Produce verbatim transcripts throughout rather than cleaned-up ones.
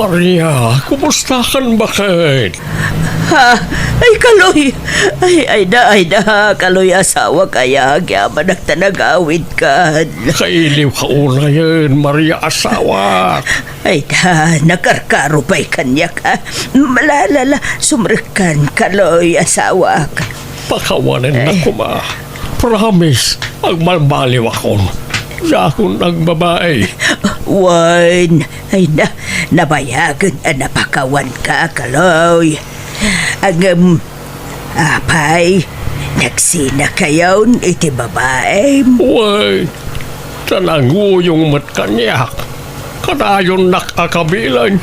Maria, kumustakan, baket? Ha? Ay, Kaloy! Ay, ay da, ay da, Kaloy, asawak, ay, agyamanak ta nagawidkan. Kailiwka unayen, Maria, asawak. Ay da, nakarkaro pay kaniak, a. Malala, sumrekkan, Kaloy, asawak. Pakawanennak koma. Promise, agbalbaliwakon. Diakon agbabai. Wen, ay na, nabayagen a napakawanka, Kaloy. Ngem, apay, nagsinakayon iti babaim? Wen, ta nanguyong met kaniak. Kadayonnak a kabilen.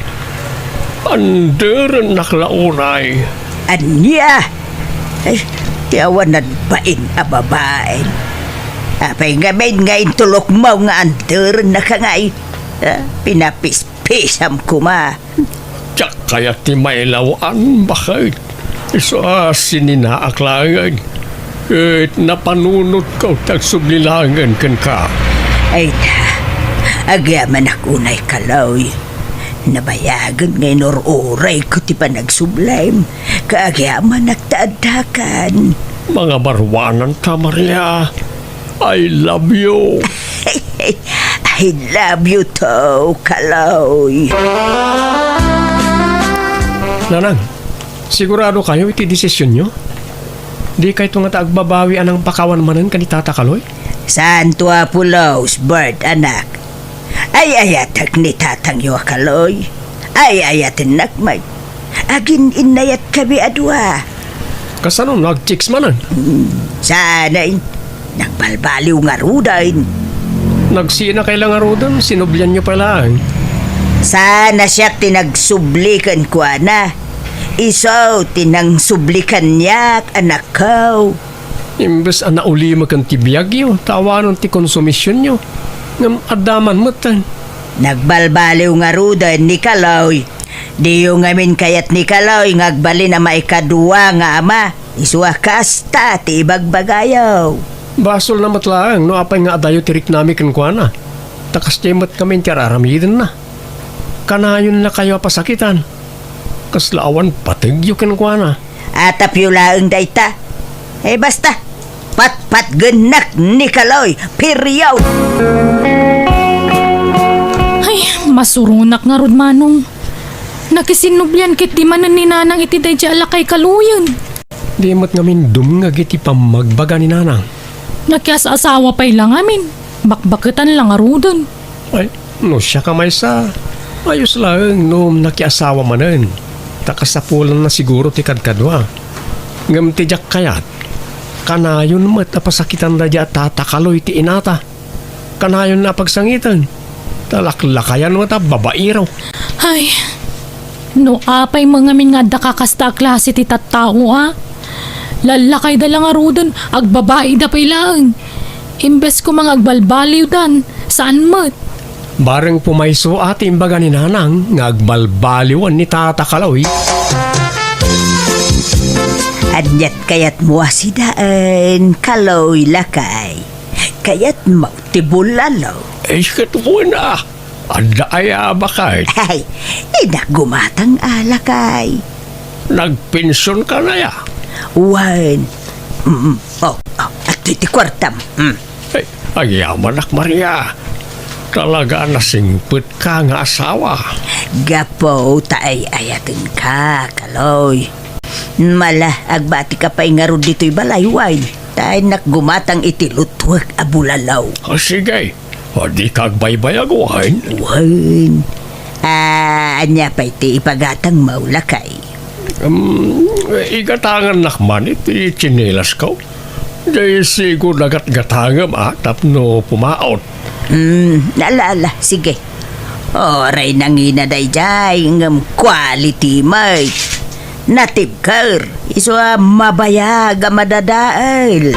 Anderennak la unay. Ania? Ay, ti awan nagbain a babae. Apay ngamin nga intulokmo nga anderennaka ngay? Ah, pinapispisam koma. Diak kayat ti mailaw-an, baket. Isu a sininaak laengen. Ket napanunotko ti agsubli laengen kenka. Ay ta, agyamanak unay, Kaloy. Nabayagen nga inur-urayko ti panagsublim, ket agyamanak ta addakan. Mangabaruananta, Maria. I love you. I love you too, Kaloy. Nanang, sigurado kayo iti desisyonyo? Di kayto ngata agbabawi a nangpakawan manen ken ni Tata Kaloy? Santo Apolos, Bert, anak. Ay-ayatek ni tatangyo a Kaloy. Ay-ayatennak met. Agin-innayatkami a dua. Kasano no agchicks manen? Hmm, saan ay. Nagbalbaliw ngaruden. Nagsinakay la ngaruden, sinublianyo pay laeng. Saan a siak ti nagsubli kenkuana. Isu ti nangsubli kaniak, anakko. Imbes a naulimek ken ti biagyo, ta awanen ti konsumisionyo. Ngem adda man metten. Nagbalbaliw ngaruden ni Kaloy. Diyo ngamin kayat ni Kaloy nga agbalin a maikadua nga ama, isu a kasta ti ibagbagayo. Basolna met laeng no apay nga adayo ti riknami kenkuana. Ta kasdiay met ngamin ti ar-aramidenna. Kanayonnakayo a pasakitan. Kasla awan pategyo kenkuana. Atapyo laeng dayta. Eh, basta, patpatgennak ni Kaloy. Period! Ay, masuronak ngarud, Manong. Nakisinnublian ketdi manen ni Nanang iti daydiay a lakay Kaloyen. Di met ngamin dumngeg iti pammagbaga ni Nanang. Nakias-asawa pay la ngamin. Bakbaketan la ngaruden. Ay, no siak a maysa, ayos laeng no nakiasawa manen, ta kasapulanna siguro ti kadkadua. Ngem ti diak kayat, kanayon met a pasakitan daydiay a Tata Kaloy ti inata. Kanayonna a pagsangiten, ta laklakayan met a babaero. Ay, no apay met ngamin nga adda kakasta a klase ti tattao, a? Lallakayda la ngaruden, agbabaida pay laeng. Imbes koma nga agbalbaliwdan, saan met? Bareng pumayso a ti imbaga ni Nanang nga agbalbaliwen ni Tata Kaloy. Aniat kayatmo a sidaen, Kaloy, lakay? Kayatmo ti bulalo? Ay, ket wen a. Adda aya a baket? Ay, innak gumatang a, lakay. Nagpensionka aya? Wen. Mm, oh, oh, adtoy ti kuartam. Mm. Ay, agyamanak, Maria. Talaga a nasingpetka nga asawa. Gapu ta ay-ayatenka, Kaloy. Mala, agbatika pay ngarud ditoy balay, wen. Ta innak gumatang iti lutwek a bulalo. O, sige. O, dika agbaybayag, wen? Wen. Ah, ania pay ti ipagatangmo, lakay? Um, igatangannak man iti tsinilasko. Jay sigo nagatgatangem a tapno pumaot. Hmm, ala, ala, sige. Uray nangina dayjay, ngem quality met. Natibker, isu a mabayag a madadael.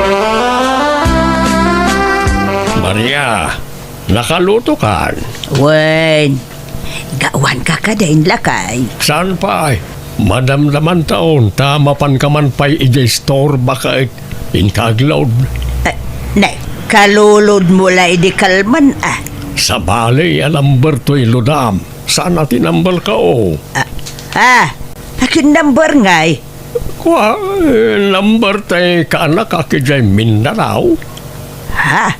Maria, nakalutokan? Wen, gawanka kadin, lakay? Saan pay? Madamdamantaon ta mapanka man pay idiay store baket inka aglod. Ah, nay, kalulodmo la idi kalman, a. Sabali a number toy lodam. Saan a ti number ka, o? Ah, ah, akin number ngay? Kua, eh, number tay kaanak a idiay Mindanao. Ha?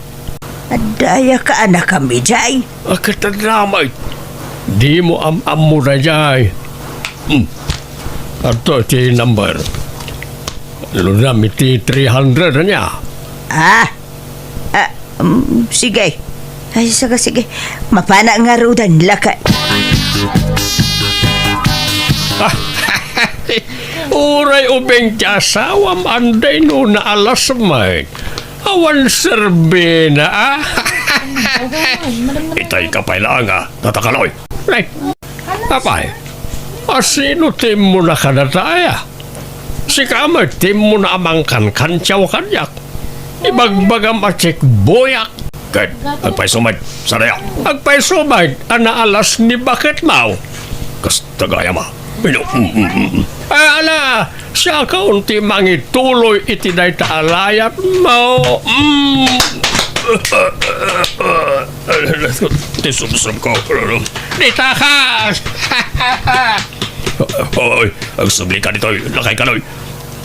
Adda aya kaanak a idiay? Akat damay. Di mo am-ammo daydiay. Hmm. Adto ti number. Lunam iti three hundred ania. Ah, Ah, mm, sige. Ay, saka sige. Mapana nga rudan, lakay. Uray ubing ti asawam, anday no naalas met. Awan serbina, ah. Itay ka pay laeng, ah, Tata Kaloy. Ay, apay, asino ti immuna kadata, aya? Sika met ti immuna a mangkankantiaw kaniak. Ibagbagam a checkboyak. Ket agpayso met, sadaya. Agpayso met a naalas ni baketmo. Kasta gayam a. Ino? Mm, mm, mm. Ay, ala, siakon ti mangituloy iti dayta a layatmo. Mm. Ti sumsum ko. Dita ka! Oy, agsubli ka ditoy, lakay Kaloy.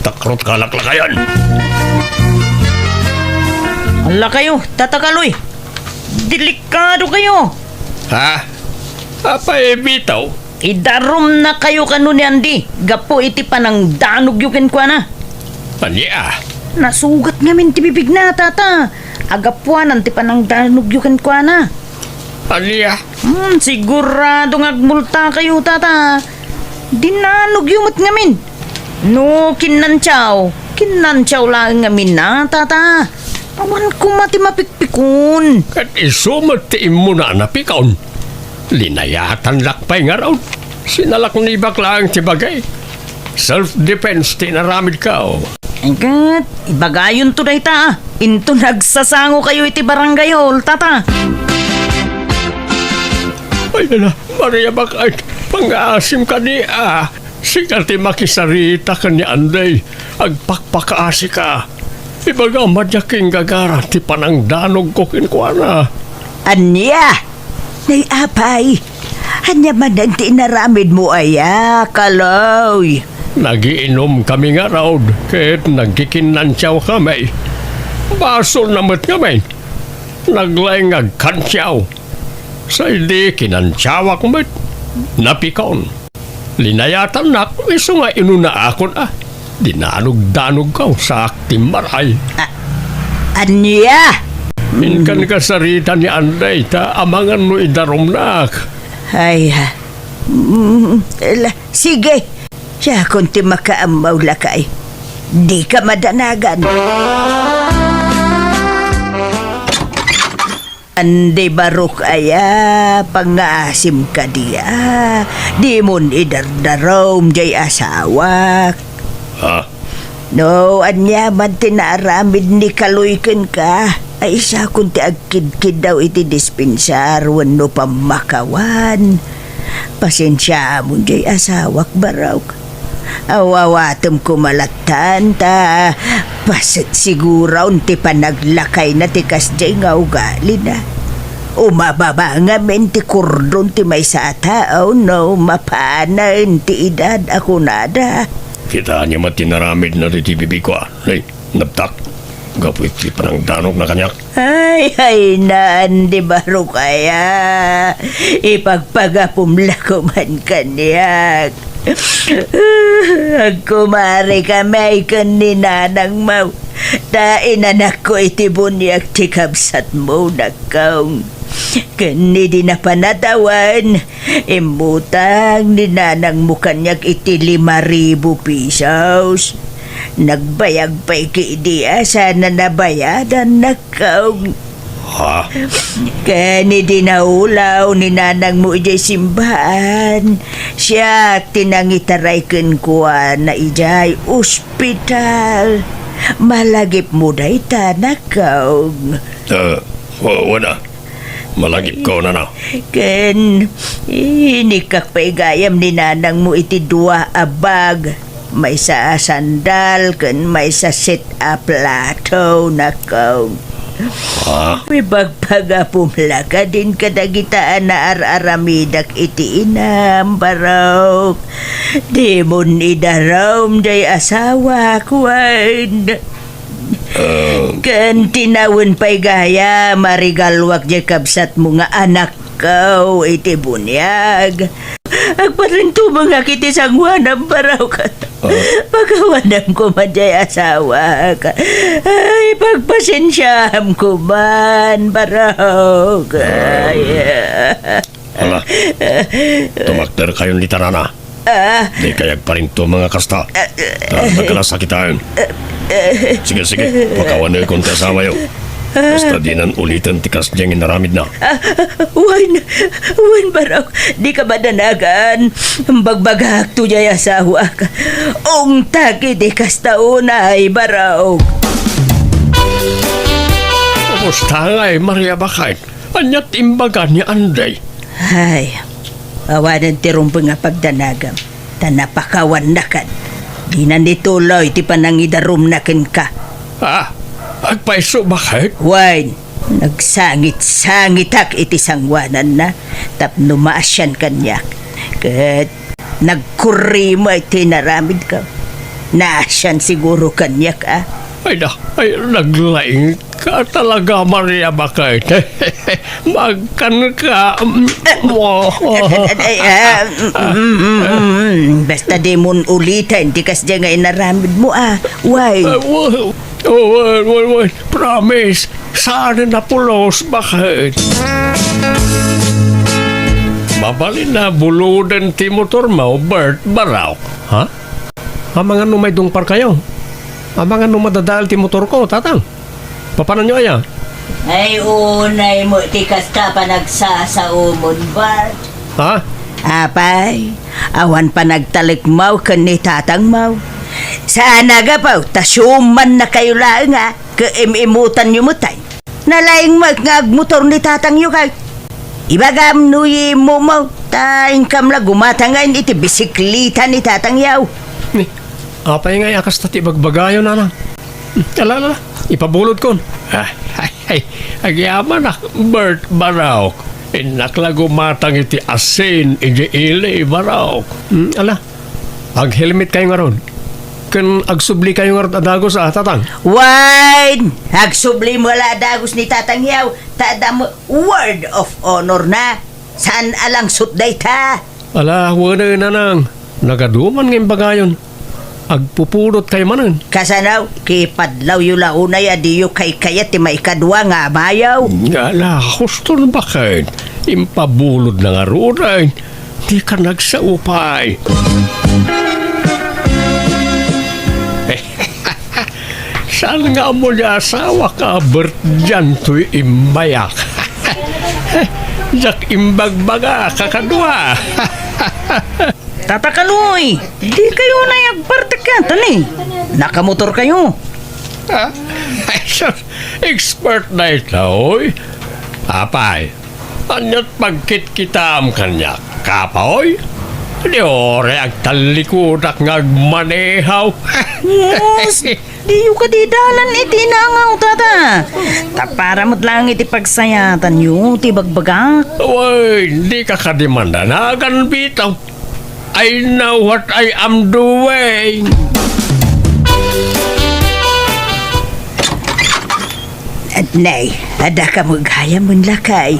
Takrot ka laklakayan. Ala kayo, Tata Kaloy. Delikado kayo. Ha? Apay, bitaw? Idarumna kayo kano ni Andy, gapu iti panangdanogyo kenkuana. Ania? Nasugat ngamin ti bibigna, Tata. Agapuanan ti panangdanogyo kenkuana. Ania? Hmm, sigurado nga agmulta kayo, Tata. Dinanogyo met ngamin. No kinnantiaw, kinnantiaw laeng ngamin na, Tata. Awan koma ti mapikpikon. Ket isu met ti immuna a napikon. Linayatannak pay ngarud. Sinalaknibak laeng ti bagay. Self-defense ti inaramidko. Ket ibagayonto dayta, ah. Inton agsasango kayo iti barangay hall, Tata. Ay, nana, Maria, bakit? Pangaasim kadi, ah. Sika ti makisarita ken ni Andy. Agpakpakaasika. Ibagam a diak inggagara ti panangdanogko kenkuana. Ania? Nay, apay, ania manen ti inaramidmo aya, Kaloy? Nagiinomkami ngarud ket nagkikinnantiawkami. Basolna met ngamin. Naglaing nga agkantiaw. Sadi kinantiawak met. Napikon. Linayatannak, isu nga inunaakon a. Dinanogdanogko, saak ti maray. A-, ania? Inkan kasarita ni Andy, ta amangan no idarumnak. Ay, ha. Mm, la-, sige. Siakon ti makaammo, lakay. Dika madanagan. Andy, barok aya, pangaasim kadi a. Dimon idardarum jay asawak. Ha? No aniaman ti naaramid ni Kaloy kenka, ay isakon ti agkidkiddaw iti dispensar wenno pammakawan. Pasensiamon jay asawak, barok. Aw-awatem koma lattan ta paset siguron ti panaglakayna ti kasdiay nga ugalina. Umababa ngamin ti kordon ti maysa a tao no mapanen ti edad a kunada. Kita aniaman ti naramidna ti T V B ko, a. Nay, nabtak. Gapu iti panangdanogna kaniak. Ay, ay, naan di barok aya. Ipagpagapum la koman kaniak. Agkumarikami ken ni nanangmo. Ta inanakko iti buniag ti kabsatmo, nakkaw. Ken ni di napan a tawen, immutang ni nanangmo kaniak iti lima ribu pesos. Nagbayag pay kidi a sana nabayadan, nakkaw. Ha? Ken idi naulaw ni nanangmo idiay simbaan, siak ti nangitaray kenkuana idiay ospital. Malagipmo dayta, nakkaw. Eh, wa-, wana. Malagipko, nana. Ken, inikkak pay gayam ni nanangmo iti dua a bag. Maysa a sandal ken maysa set a plato, nakkaw. Ha? Ibagbaga pumla kadin kadagita a naar-aramidak iti inam, Barok. Dimon idarum jay asawak, wen. Ah. Ken tinawen pay gayam a regaluak jay kabsatmo nga anakko iti buniag. Agparintumengak iti sangoanam, Barok. Ah. Pakawanam koma jay asawak. Ay, pagpasensiam koman, Barok. Ah. Ay. Ala, tumakderkayon dita, nana. Ah. Dikay agparintumeng a kasta. Ta, nagkalasakitan. Sige, sige, pakawanekon ti asawayo. Basta dinan uliten ti kasdiay nga inaramidna. Ah, wen, wen, Barok, dika madanagan. Bagbagakto jay asawak. Ungtak iti kasta unay, Barok. Kumusta ngay, Maria Bakay? Ania ti imbaga ni Anday? Ay, awanen ti rumbeng a pagdanagam, ta napakawannakan. Dinan ituloy ti panangidarumna kenka. Ah, agpayso, Bakay? Wen, nagsangit-sangitak iti sangoananna tapno maasian kaniak. Ket nagkurrimo iti inaramidko. Naasian siguro kaniak, a? Ay, na, ay, naglaing ka talaga, Maria Bakay. Magkan ka. Mm, oh. Ay, ah, mm, mm, mm, mm. Basta dimon uliten ti kasdiay nga inaramidmo, a. Wen. Ah, wa-, oh, wen, wen, wen. Promise. Saan na pulos, Bakay? Mabalin a buloden ti motormo, Bert, Barok. Ha? Amangan no maidungparkayo? Amangan no madadael ti motorko, Tatang? Papananyo aya? Ay, unay met ti kasta panagsasaomon, Bert. Ha? Apay, awan panagtalekmo ken ni tatangmo. Saan a gapu ta siumannakayo laeng a, ket im-imutanyo met ay. Nalaing met nga agmotor ni tatangyo kay. Ibagam no immumo, ta inkam la gumatangen iti bisikleta ni tatangyo. Ni, apay ngay a kasta ti ibagbagayo, nanang? Ala, ala, ala, ipabulodkon. Ah, ay, ay, agyamanak, Bert, Barok. Innak la gumatang iti asin, iti ili, Barok. Hmm, ala, aghelmetkayo ngarud. Ken agsublikayo ngarud a dagus a, Tatang? Wen, agsubli met la a dagus ni tatangyo, ta adda met word of honor na. Saan a langsot dayta? Ala, wen, nanang. Nagaduman nga imbagayon. Agpupulotkayo manen. Kasano? Kipadlawyo la unay a diyo kaykayat ti maikadua nga amayo. Ala, huston, Bakay. Impabulodna ngarud ay. Dika nagsao pay. Saan nga ammo ni asawak a Bert diay toy immayak? Diak imbagbaga, kakadua. Tata Kaloy, dikayo unay agpartek kenkuana. Nakamotorkayo. Ah, ay, sus, expert dayta, oy. Apay, ania't pagkitkitaam kaniak, kapaw? Di uray agtallikudak nga agmanehaw. Sus, diyo kadi dalan iti nangaw, Tata. Ta para met laeng iti pagsayatanyo ti bagbagak. Wen, dika kadi mandanagan, bitaw. I know what I am doing. Nay, adda ka met gayam, lakay.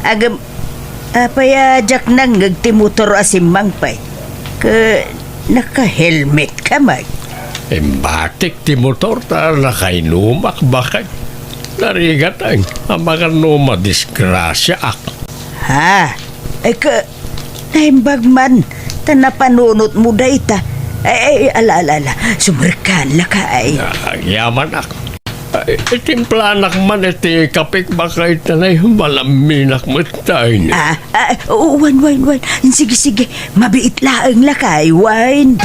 Agam, apay a diak nangngeg ti motor a simmangpet? Ket naka-helmetka met. Imbatik ti motor ta nakainumak, Bakay. Narigat, ay, amangan no madisgrasiaak. Ha? Ay, ka, naimbag man, ta napanunotmo dayta. Ay, ay, ala, ala, ala, sumrekkan, lakay. Ah, agyamanak. Ay, itimplanak man iti kapek, Bakay, ta nay, malaminak met tayo. Ah, ah, wen, wen, wen. Sige, sige. Mabiit laeng, lakay, wen.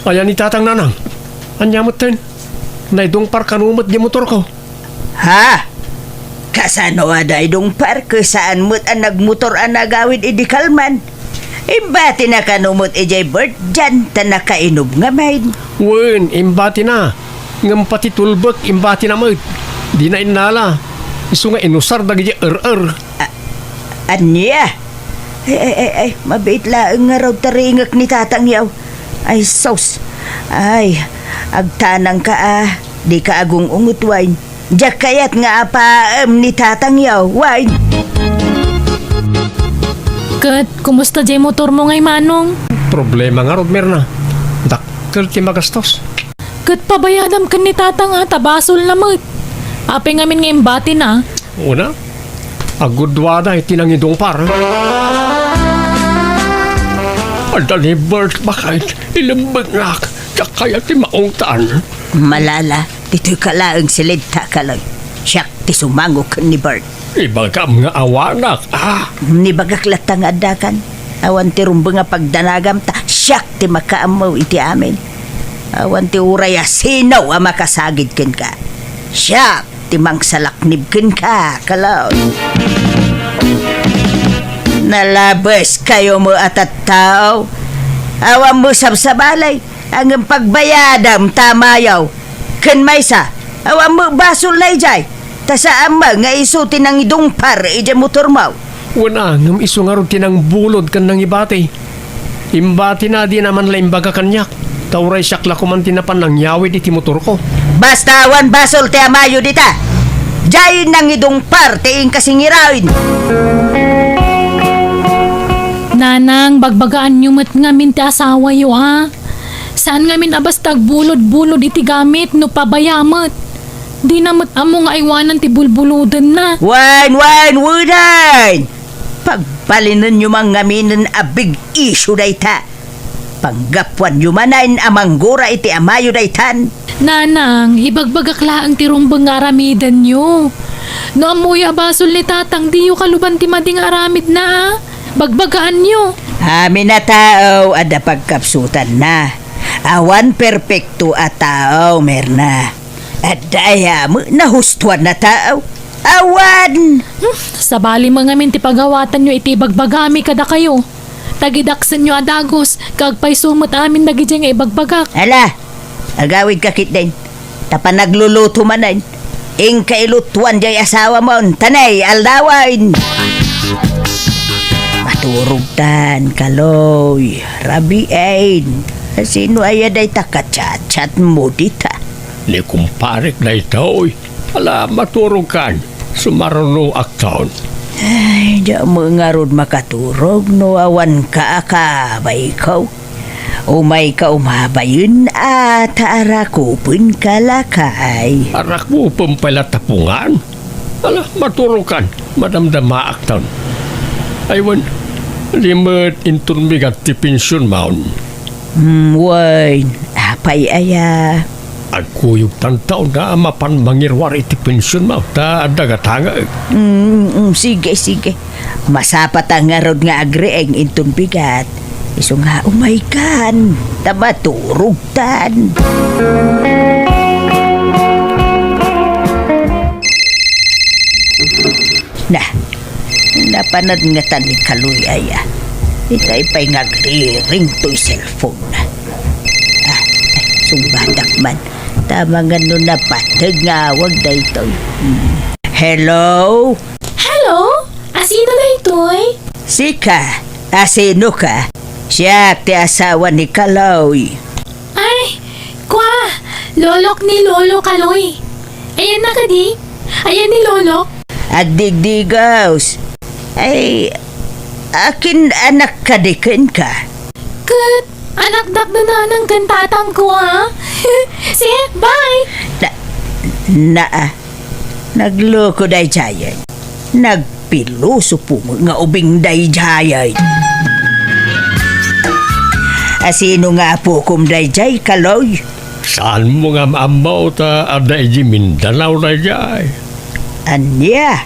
Ayan ni Tatang, Nanang. Ania met ten? Naidungpar kano met di motorko? Ha? Kasano a naidungpar ket saan met a nagmotor a nagawid idi kalman? Imbatina kano met idiay Bert dian ta nakainum ngamin. Wen, imbatina. Ngem pati tulbek, imbatina met. Dina innala. Isu nga inusar dagiti er-er. A-, ania? Ay, ay, ay, ay, mabiit laeng ngarud ti ringek ni tatangyaw. Ay, sus. Ay, agtanangka a. Dika agung-ungot, Wayne. Diak kayat nga apaem ni tatangyaw, Wayne. Ket, kumusta diay motormo ngay, Manong? Problema ngarud, Mirna. Dakkel ti magastos. Ket pabayadam ken ni tatang a, ta basolna met. Apay ngamin nga imbatina? Una, agudduada iti nangidungpar. Adda ni Bert baket, ilembengak, diak kayat ti maungtan. Malala, ditoyka laeng silidta, Kaloy. Siak ti sumango ken ni Bert. Ibagam nga awanak, a? Nibagak latta nga addakan. Awan ti rumbeng a pagdanagam ta siak ti makaammo iti amin. Awan ti uray a sino a makasagid kenka. Siak ti mangsalaknib kenka, Kaloy. Nalabeskayo met a tattao. Awan met sabsabali, ngem pagbayadam ta amayo. Ken maysa, awan met basol daydiay. Ta saan met nga isu ti nangidungpar idiay motormo. Wen a, ngem isu ngarud ti nangbulod ken nangibati. Imbatina a dina man la imbaga kaniak, ta uray siak la koman ti napan nangyawid iti motorko. Basta awan basol ti amayo dita. Diay nangidungpar ti inkasingiraen. Nanang, bagbagaanyo met ngamin ti asawayo, a. Saan ngamin a basta agbulod-bulod iti gamit no pabaya met. Dina met ammo nga aywanan ti bulbulodenna. Wen, wen, wen! Pagbalinenyo man ngaminen a big issue dayta. Panggapuanyo manen a manggura iti amayo daytan. Nanang, ibagbagak laeng ti rumbeng nga aramidenyo. No ammoyo a basol ni tatang, diyo kaluban ti madi nga aramidna, a. Bagbagaanyo. Amin a tao adda pagkapsutanna. Awan perpekto a tao, Mirna. Adda aya met nahustoan a tao? Awan! Hmm, sabali met ngamin ti pagawatanyo iti ibagbagami kadakayo. Tagidaksenyo a dagus, ket agpayso met amin dagidiay nga ibagbagak. Ala, agawidka ketdin. Ta panagluluto manen, inka ilutuan diay asawamon, ta ne, aldawen! Maturogtan, Kaloy, rabiin. Sino aya dayta kachatchatmo dita? Ni kumparek daytoy. Ala, maturogkan. Sumarunoakton. Ay, diak met ngarud makaturog no awanka a kabayko. Umayka umabayen a, ta arakupenka lakay. Arakupen pay la tapungan? Ala, maturogkan. Madamdamaakton. Ay, wen, di met inton bigat ti pensionmon. Hmm, wen, apay aya? Agkuyogtan ta unay a mapan mangiruar iti pensionmo, ta adda gatangek. Mm, mm, sige, sige. Masapata ngarud nga agriing inton bigat. Isu nga umaykan, ta maturogtan. Na, napanadngatan ni Kaloy aya. Itay pay nga agriring toy cellphone. Ah, sungbatak man. Tama nga no napateg nga awag daytoy. Hmm. Hello? Hello? Asino daytoy? Sika, asino ka? Siak ti asawa ni Kaloy. Ay, kwa, lolok ni Lolo Kaloy. Ayanna kadi? Ayan ni Lolo? Agdigdigos. Ay, akin anak kadi kenka? Ket anakdak da nanang ken tatangko, a? Sige, bye! Na, na, ah, nagloko daydiay. Nagpilosopo nga ubing daydiay. Asino nga apokom daydiay, Kaloy? Saanmo nga maammo ta adda idiay Mindanao daydiay? Ania?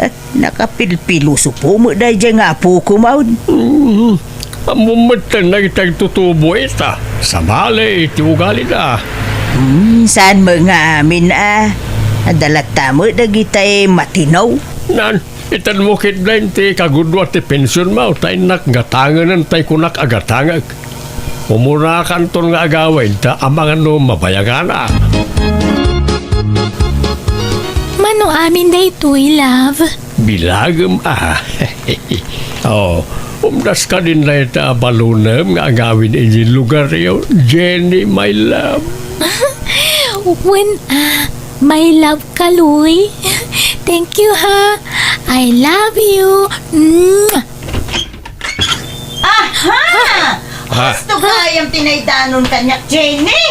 Eh, nakapilpilosopo met daydiay nga apokom. Mm, ammo met dagiti agtutubo ita. Sabali ti ugalida. Hmm, saan met nga amin a? Adda latta met dagitay matino? Nan, Itanmo ketdin ti kagudua ti pensionmo, ta innak gatangenen tay kunak a gatangek. Umunakanton nga agawid, ta amangan no mabayagan. Mano amin daytoy, love? Bilagem a. Oh, umdas ka din dayta a balonem nga agawid iti lugaryo, Jenny, my love. Wen a, my love, Kaloy. Thank you, ha. I love you. Mwah! Aha! Ah. Gusto gayam tinaydanon kaniak, Jenny?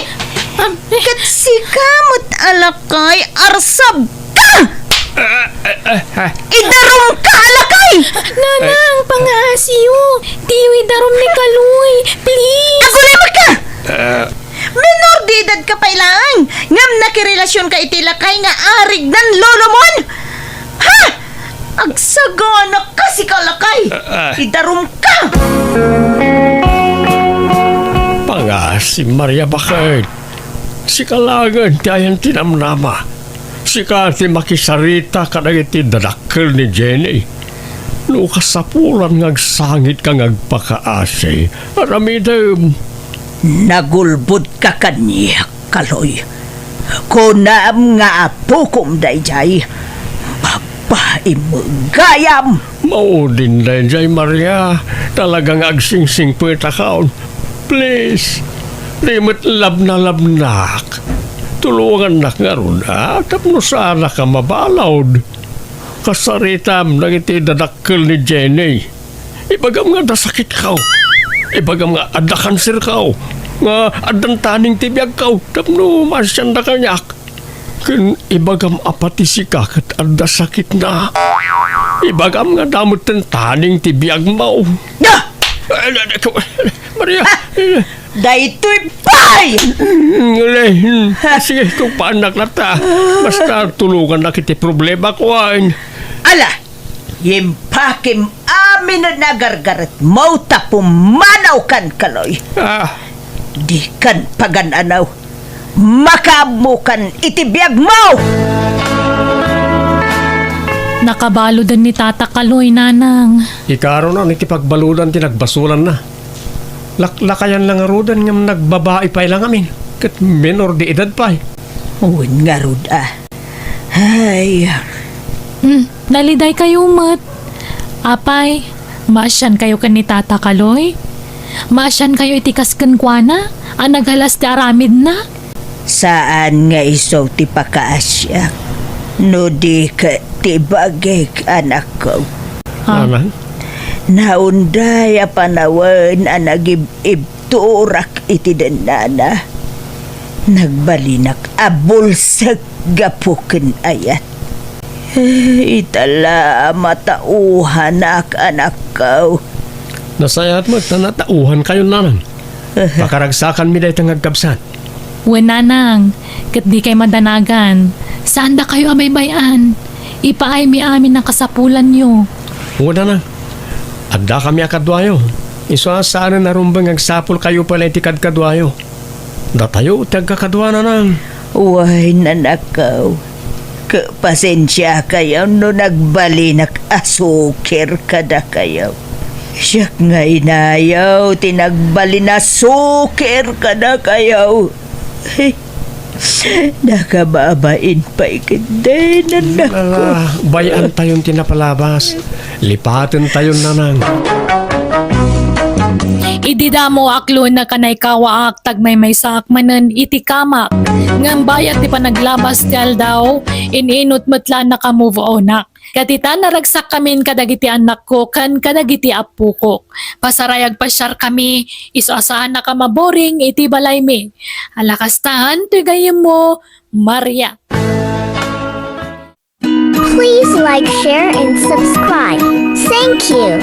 Ket sika met a lakay, arsabka! Ah, ah, ah, ah. Idarumka a lakay! Nanang, pangaasiyo. Diyo idarum ni Kaloy. Please. Agulimek ka! Ah. Menor de edad ka pay laeng, ngem nakirelasionka iti lakay nga arignan lolomon! Ha? Agsagana ka, sika lakay! Ah, ah. Idarumka! Pangasim, Maria, baket? Sika laengen ti ayan ti namnama. Sika ti makisarita kadagiti dadakkel ni Jenny. No kasapulan nga agsangitka nga agpakaasi, aramidem. Nagulbodka kaniak, Kaloy. Kunam nga apokom daydiay. Babaim gayam. Maudin daydiay, Maria. Talaga nga agsingsingpetakon. Please, di met labnalabnak. Tulongannak ngarud, a, tapno saanak a mabalud. Kasaritam dagiti dadakkel ni Jenny. Ibagam nga adda sakitko. Ibagam nga adda kanserko. Nga addan taning ti biagko tapno maasianda kaniak. Ken ibagam a pati sika ket adda sakitna. Ibagam nga adda metten taning ti biagmo. Ah! Eh, eh, eh, Maria! Ah! Daytoy pay! Mm, eh, mm. Sige, kung paanak na ta. Basta tulungannak iti problemako, ay. Ala, yimpakim amin a nagargaretmo ta pumanawkan, Kaloy. Ah. Dikan pagan-anaw. Makaammokan iti biagmo! Nakabaluden ni Tata Kaloy, Nanang. Ikarunan iti pagbaludan ti nagbasolanna. Laklakayan la ngaruden ngem nagbabai pay la ngamin, ket menor de edad pay. Wen ngarud a. Ay. Hmm, nalidaykayo met. Apay, maasiankayo ken ni Tata Kaloy? Maasiankayo iti kas kenkuana a naghalas ti aramidna? Saan nga isu ti pakaasiak, no di ket ti bagik, anakko. Ah. Nanang? Naunday a panawen a nagib-ibturak iti dennana. Nagbalinak a bulsek gapu ken ayat. Ita la a matauhanak, anakko. Nasayaat met ta natauhankayon, Nanang. Pakaragsakanmi dayta nga agkabsat. Wen, Nanang, ket dikay madanagan. Saandakayo a baybay-an. Ipaaymi amin a kasapulanyo. Wen, Nanang, addakami a kaduayo. Isu a saanen a rumbeng nga agsapulkayo pay la iti kadkaduayo. Datayo ti agkakadua, Nanang. Wen, anakko. Ket pasensiakayo no nagbalinak a sukir kadakayo. Siak nga inayo ti nagbalin a sukir kadakayo. Nakababain pay ketdin, anakko. Ala, bay-antayon ti napalabas. Lipatentayon, Nanang. Idi damo a klon a kanaykawaak, tagmaymaysaak manen iti kamak. Ngem bayat ti panaglabas ti aldaw, in-inut met la a naka-move onak. Ket ita, naragsakkamin kadagiti annakko ken kadagiti appokok. Pasaray agpasiarkami, isu a saanak a maboring iti balaymi. Ala kasta, toy gayyemmo, Maria. Please like, share, and subscribe. Thank you.